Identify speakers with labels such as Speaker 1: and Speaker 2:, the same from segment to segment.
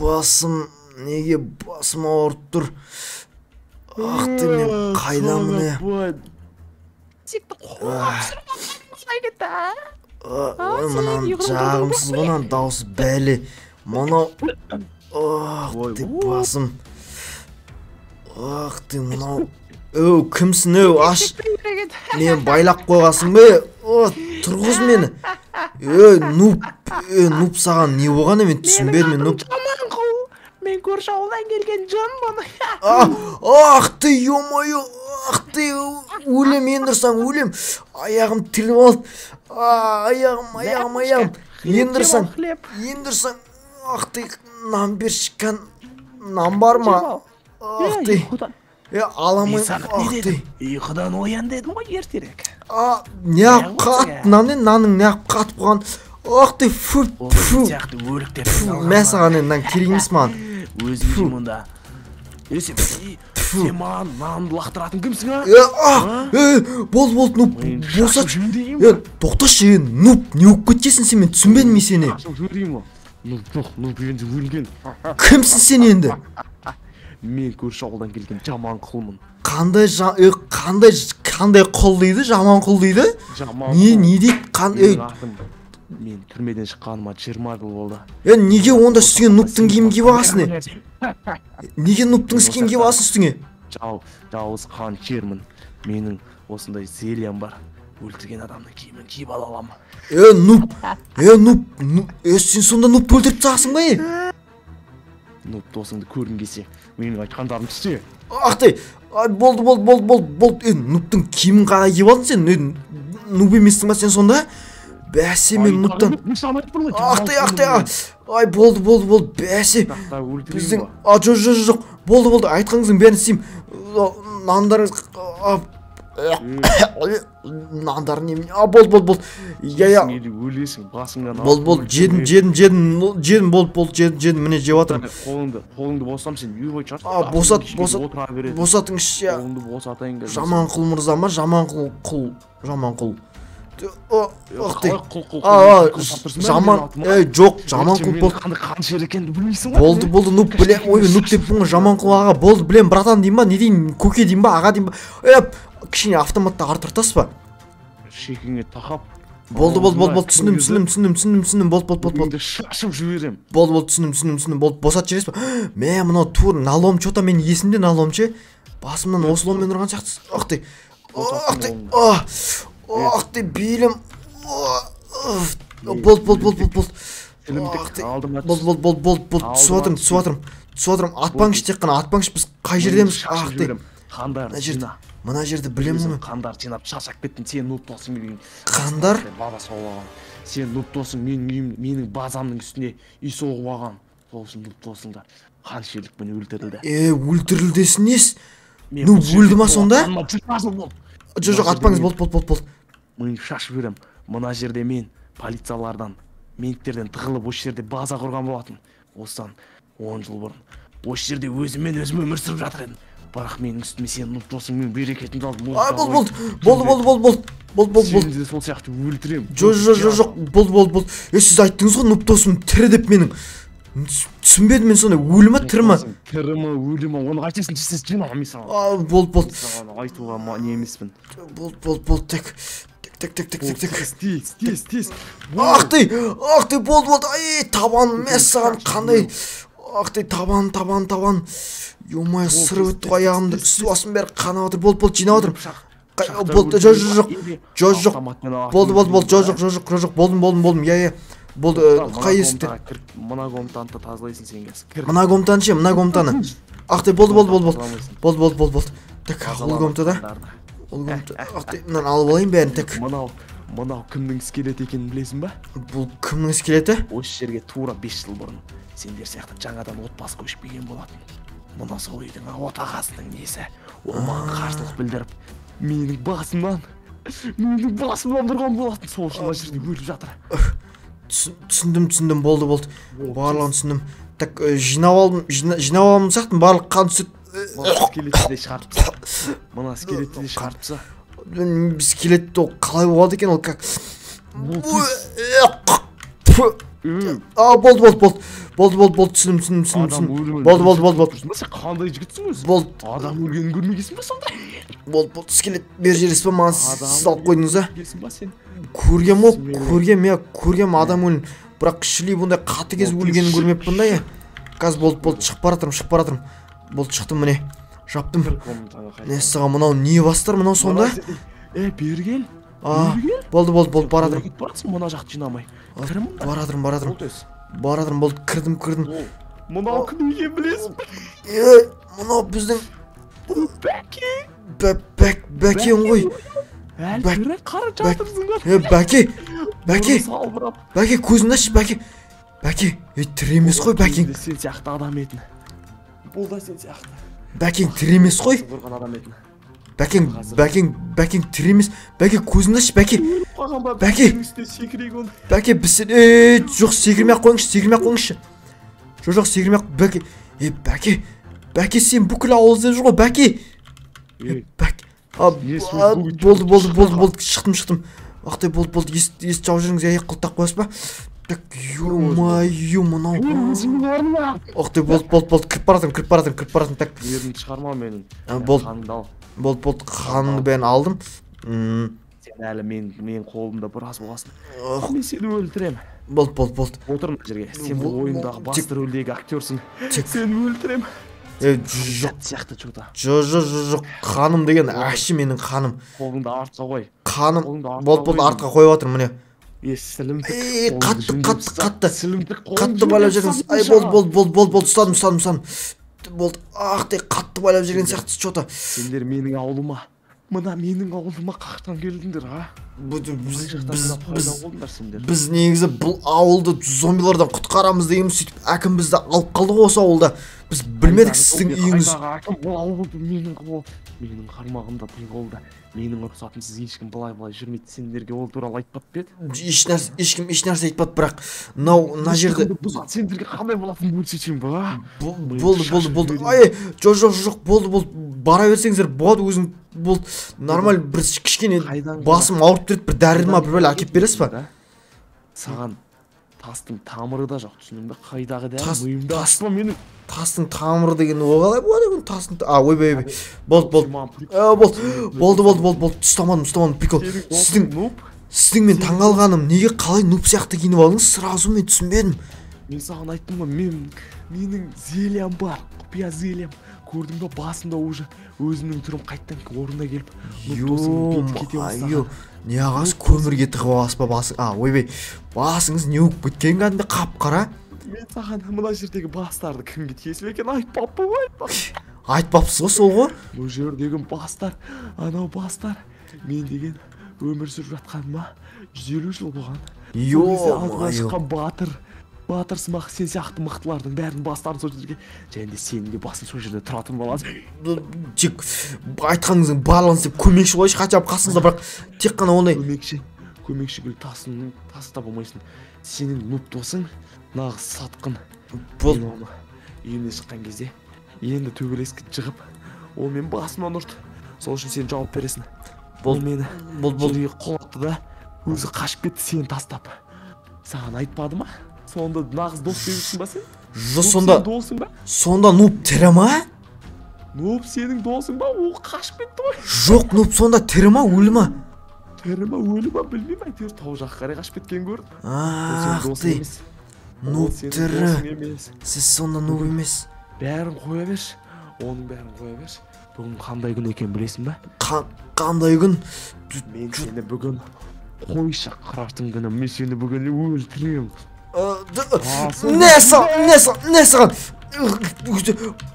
Speaker 1: Басым, неге басым ауырып тұр? Ах ты, мен қайдамын, е? Ой, мынаның жағымсыз ғой, мынаның дауысы бәле. Мынау, ах ты, басым. Ах ты, мынау. Өу, кімсің, өу, аш. Мен байлап қойғасың ба? О, тұрғыз мені. Ей, нуб, нуб, саған не болған, мен түсінбедім, мен нуб.
Speaker 2: Мен көрші ауылдан келген жынмын.
Speaker 1: Ах ты, ё-моё, ах ты, өлем, ендірсаң, өлем. Аяғым тіліп алды. Аяғым, аяғым, аяғым. Ендірсаң, ендірсаң, ах ты, нан берші, нан бар ма? Ах ты. Аламай, ах ты.
Speaker 2: Ұйқыдан оян дедім ғой ертерек.
Speaker 1: Неғып қатып, нанның неғып қатып қойған. Ах ты, фу, фу. Мә саған енді, нан керек емес маған.
Speaker 2: Өзім жеймін онда. Сен маған нанды лақтыратын кімсің, а?
Speaker 1: Болды, болды, нуб, босатшы. Тоқташы, нуб, не болып кеткенсің сен, мен түсінбедім мен сені.
Speaker 2: Нуб, енді өлген.
Speaker 1: Кімсің сен енді?
Speaker 2: Мен көрші ауылдан келген жаман құлмын.
Speaker 1: Қандай қандай құл дейді? Жаман құл дейді? Не дейді?
Speaker 2: Мен түрмеден шыққаныма 20 жыл болды.
Speaker 1: Неге онда үстіңе нубтың киімін киіп алғансың? Неге нубтың киімін киіп алғансың үстіңе?
Speaker 2: Жауыз қаншермін. Менің осындай зельям бар. Өлтірген адамның киімін киіп ала аламын.
Speaker 1: Нуб, нуб, сен сонда нубты өлтіріп тастағансың ба?
Speaker 2: Нуб досыңды көргің келсе, менің айтқандарымды істе.
Speaker 1: Ах ты, болды, болды, болды, болды, болды. Нубтың киімін қалай киіп алдың сен? Нуб емессің ба сен сонда? Бәсе, мен нубтан. Ах ты, ах ты, ай, болды, болды, болды, бәсе. Біздің, жоқ, жоқ, жоқ, болды, болды, айтқаныңыздың бәрін істеймін. Нандарыңыз, нандар немене, болды, болды, болды. Я, я.
Speaker 2: Өлесің, басыңнан.
Speaker 1: Болды, болды, жедім, жедім, жедім, жедім, болды, болды, жедім, жедім, міне жеп жатырмын.
Speaker 2: Қолыңды босам сен, үй қой шарт.
Speaker 1: Босат, босат, босатыңызшы.
Speaker 2: Қолыңды босатайын.
Speaker 1: Жаман құл мырза ма, жаман құл, жаман құл. Жаман, жоқ, жаман құл болды.
Speaker 2: Қаншер екенін білмейсің ғой.
Speaker 1: Болды, болды, нуб, білем, ой, нуб деппін ғой, жаман құл аға, болды, білем, братан деймін ба, не деймін, көке деймін ба, аға деймін ба. Кішкене автоматты арттыртасыз ба?
Speaker 2: Шекеңе тақап.
Speaker 1: Болды, болды, болды, болды, түсіндім, түсіндім, түсіндім, түсіндім, түсіндім, болды, болды, болды, болды.
Speaker 2: Шашып жіберем.
Speaker 1: Болды, болды, түсіндім, түсіндім, түсіндім, болды, босатып жібересіз ба? Мә, мынау тур, налом, чё-то менің есімде налом ше. Басымнан осы ломмен ұрған сияқтысыз. Ах ты, ах ты, ах ты, белім. Болды, болды, болды, болды, болды. Болды, болды, болды, болды, болды, түсіп жатырмын, түсіп жатырмын, түсіп жатырмын. Атпаңызшы, тек қана атпаңызшы, біз қай жердеміз? Ах ты. Мына жерді білемін ғой.
Speaker 2: Қандар жинап шашап кеттім, сен нуб досың менің.
Speaker 1: Қандар?
Speaker 2: База соғып алған. Сен нуб досың менің үйім, менің базамның үстіне үй соғып алған. Сол үшін нуб досың да қаншерлікпен өлтірілді.
Speaker 1: Өлтірілдесін несі? Нуб өлді ма сонда? Жоқ, жоқ, атпаңыз, болды, болды, болды, болды.
Speaker 2: Мен шашып жіберем. Мына жерде мен полициялардан, менттерден тығылып осы жерде база құрған болатын. Осыдан 10 жыл бұрын. Осы жерде өзіммен өзім өмір сүріп жатыр едім. Бірақ менің үстіме сен нуб досың менің берекетімді алып,
Speaker 1: болды, болды, болды, болды, болды, болды, болды, болды.
Speaker 2: Сені де сол сияқты өлтірем.
Speaker 1: Жоқ, жоқ, жоқ, жоқ, болды, болды, болды. Сіз айттыңыз ғой, нуб досым тірі деп менің. Түсінбедім мен сонда, өлі ма, тірі ма?
Speaker 2: Тірі ма, өлі ма, оны айтасың, сіз жинаған мен саған.
Speaker 1: Болды, болды.
Speaker 2: Саған айтуға не емеспін.
Speaker 1: Болды, болды, болды, так. Так, так, так, так, так.
Speaker 2: Тез, тез, тез.
Speaker 1: Ах ты, ах ты, болды, болды. Ай, табан, мә саған қандай. Ах ты, табан, табан, табан. Ё-моё, сырып өтті ғой аяғымды. Үсті басым бәрі қанап жатыр. Болды, болды, жинап жатырмын. Болды, жоқ, жоқ, жоқ. Жоқ, жоқ. Болды, болды, болды, жоқ, жоқ, жоқ, жоқ, болдым, болдым, болдым. Я, я. Болды, қай есікте?
Speaker 2: Мына комнатаны тазалайсың сен қазір.
Speaker 1: Мына комнатаны ше, мына комнатаны. Ах ты, болды, болды, болды, болды. Болды, болды, болды, болды. Так, ол комнатада. Ол комната. Ах ты, мынаны алып алайын бәрін, так.
Speaker 2: Мынау кімнің скелеті екенін білесің ба?
Speaker 1: Бұл кімнің скелеті?
Speaker 2: Осы жерге тура 5 жыл бұрын сендер сияқты жаңадан отбасы көшіп келген болатын. Мына сол үйдің отағасының несі. Ол маған қарсылық білдіріп, менің басымнан тұрған болатын. Сол үшін мына жерде өліп жатыр.
Speaker 1: Түсіндім, түсіндім, болды, болды. Барлығын түсіндім. Так, жинап алдым, жинап алдым сияқтымын, барлық қан түсіп.
Speaker 2: Мына скелетті де шығарып таста. Мына скелетті де шығарып таста.
Speaker 1: Скелетті ол қалай болады екен, ол как? А, болды, болды, болды. Болды, болды, болды, түсіндім, түсіндім, түсіндім. Болды, болды, болды, болды.
Speaker 2: Сен қандай жігітсің өзі?
Speaker 1: Болды.
Speaker 2: Адам өлгенін көрмегенсің ба сонда?
Speaker 1: Болды, болды, скелет бері жібересіз ба маған? Сіз алып қойдыңыз а?
Speaker 2: Көргенсің ба сен?
Speaker 1: Көргем ғой, көргем, иә, көргем адам өлін. Бірақ шіли бұндай қатыгез өлгенін көрмеппін да, иә. Қазір болды, болды, шығып бара жатырмын, шығып бара жатырмын. Болды, шықтым міне. Жаптым. Не саған мынау не бастар мынау сонда?
Speaker 2: Бері кел.
Speaker 1: Болды, болды, болды, бара жатырмын.
Speaker 2: Барасың мына жақты жинамай. Кір мында.
Speaker 1: Бара жатырмын, бара жатырмын. Бара жатырмын, болды, кірдім, кірдім.
Speaker 2: Мынау кім екенін білесің бе?
Speaker 1: Мынау біздің
Speaker 2: Бәке.
Speaker 1: Бәкең ғой.
Speaker 2: Әлі тірі қарап жатырсың ба?
Speaker 1: Бәке, Бәке, Бәке, көзіңді ашшы, Бәке. Бәке, тірі емес қой, Бәкең.
Speaker 2: Сен сияқты адам етін. Бұл да сен сияқты.
Speaker 1: Бәкең тірі емес қой. Бәкең, Бәкең, Бәкең тірі емес. Бәке, көзіңді ашшы, Бәке. Бәке. Бәке, біз сен, жоқ, секірмей ақ қойыңызшы, секірмей ақ қойыңызшы. Жоқ, жоқ, секірмей ақ, Бәке. Бәке, Бәке, сен бүкіл ауыл іздеп жүр ғой, Бәке. Бәке. Болды, болды, болды, болды, шықтым, шықтым. Ақтай, болды, болды, ес жауып жүріңіз, аяқ құлттап қоясыз ба? Так, ё-моё, мынау. Ақтай, болды, болды, болды, кіріп бара жатырмын, кіріп бара жатырмын, кіріп бара жатырмын, так.
Speaker 2: Ерінді шығарма менің.
Speaker 1: Болды, болды, болды, қанымды бәрін алдым.
Speaker 2: Сен әлі мен қолымда біраз боласың. Мен сені өлтірем.
Speaker 1: Болды, болды, болды.
Speaker 2: Отыр мына жерге. Сен бұл ойындағы басты рөлдегі актерсің. Сені өлтірем.
Speaker 1: Жоқ
Speaker 2: сияқты что-то.
Speaker 1: Жоқ, жоқ, жоқ, қаным деген әші менің қаным.
Speaker 2: Қолыңды артқа қой.
Speaker 1: Қаным, болды, болды, артқа қойып жатырмын міне.
Speaker 2: Сілімтік.
Speaker 1: Қатты, қатты, қатты. Қатты байлап жібердіңіз. Ай, болды, болды, болды, болды, болды, ұстадым, ұстадым, ұстадым. Болды, ақ қатты байлап жіберген сияқты что-то.
Speaker 2: Сендер менің ауылыма, мына менің ауылыма қақтан келдіңдер, а?
Speaker 1: Біз негізі бұл ауылды зомбилардан құтқарамыз дегенбіз, сөйтіп әкім бізді алып қалды ғой осы ауылда. Біз білмедік сіздің үйіңіз.
Speaker 2: Әкім бұл ауылды менің қармағымда бұл қолда. Менің рұқсатымсыз ешкім былай-былай жүрмейді. Сендерге ол туралы айтпап па еді?
Speaker 1: Ешнәрсе, ешкім ешнәрсе айтпады, бірақ мынау мына жерде
Speaker 2: сендерге қандай болатынын көрсетейін ба?
Speaker 1: Болды, болды, болды. Ай, жоқ, жоқ, жоқ, болды, болды. Бара берсеңіздер болады өзің, болды. Нормаль бір кішкене басым ауырып тұрады, бір дәрі ма бір бәле әкеліп бересіз ба?
Speaker 2: Саған тастың тамыры да жоқ, түсіндің бе? Қайдағы дәрі миымды ашпа менің.
Speaker 1: Тастың тамыры деген ол қалай болады екен? Тастың, ойбай, ойбай. Болды, болды. Болды, болды, болды, болды, болды. Ұстамадым, ұстамадым. Прикол. Сіздің мен таңғалғаным, неге қалай нуб сияқты киініп алдыңыз? Сразу мен түсінбедім.
Speaker 2: Мен саған айттым ғой, менің зельям бар, құпия зельям. Көрдің бе, басымда уже өзімнің түрім қайттан орнына келіп,
Speaker 1: ё-моё, не ағасы көмірге тығып аласыз ба басың? Ойбай, басыңыз не болып кеткен кәдімгі қап-қара?
Speaker 2: Мен саған мына жердегі бастарды кімге тиесілі екенін айтпаппын ғой, айтпаппын.
Speaker 1: Айтпапсыз ғой сол ғой?
Speaker 2: Бұл жердегі бастар, анау бастар, мен деген өмір сүріп жатқаныма 150 жыл болған.
Speaker 1: Ё-моё.
Speaker 2: Шыққан батыр. Батыр сымақ сен сияқты мықтылардың бәрінің бастарын сол жерге, және де сенің де басың сол жерде тұратын болады.
Speaker 1: Тек айтқаныңыздың барлығын істеп көмекші болайыншы, хотя бы қасыңызда, бірақ тек қана ондай
Speaker 2: көмекші гүл тасын таста болмайсың. Сенің нуб досың нағыз сатқын.
Speaker 1: Болды.
Speaker 2: Үйімнен шыққан кезде енді төбелеске жығып, ол мен басымнан ұрды. Сол үшін сен жауап бересің. Бұл мені жерге құлатты да өзі қашып кетті сені тастап. Саған айтпады ма? Сонда нағыз дос дейсің ба сен?
Speaker 1: Жоқ, сонда
Speaker 2: досың ба?
Speaker 1: Сонда нуб тірі ма?
Speaker 2: Нуб сенің досың ба? Ол қашып кетті ғой.
Speaker 1: Жоқ, нуб сонда тірі ма, өлі ма?
Speaker 2: Тірі ма, өлі ма білмеймін, әйтеуір тау жаққа қарай қашып кеткенін көрдім.
Speaker 1: Ах ты. Нуб тірі. Сіз сонда нуб емес.
Speaker 2: Бәрін қоя берші. Оның бәрін қоя берші. Бүгін қандай күн екенін білесің ба?
Speaker 1: Қандай күн?
Speaker 2: Мен сені бүгін қойшы қыратын күні. Мен сені бүгін өлтіремін.
Speaker 1: Не саған, не саған, не саған?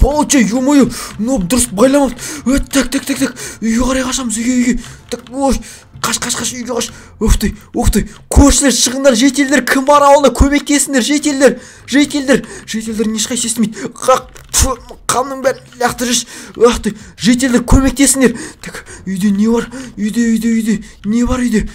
Speaker 1: Получай, ё-моё, нуб дұрыс байламапты. Так, так, так, так, үйге қарай қашамыз, үйге, үйге. Так, ой, қаш, қаш, қаш, үйге қаш. Ух ты, ух ты, көршілер, шығыңдар, жителдер, кім бар ауылда, көмектесіңдер, жителдер, жителдер, жителдер ешқайсысы естімейді. Қанның бәрін лақтырып, ух ты, жителдер, көмектесіңдер. Так, үйде не бар? Үйде, үйде, үйде, не бар үйде?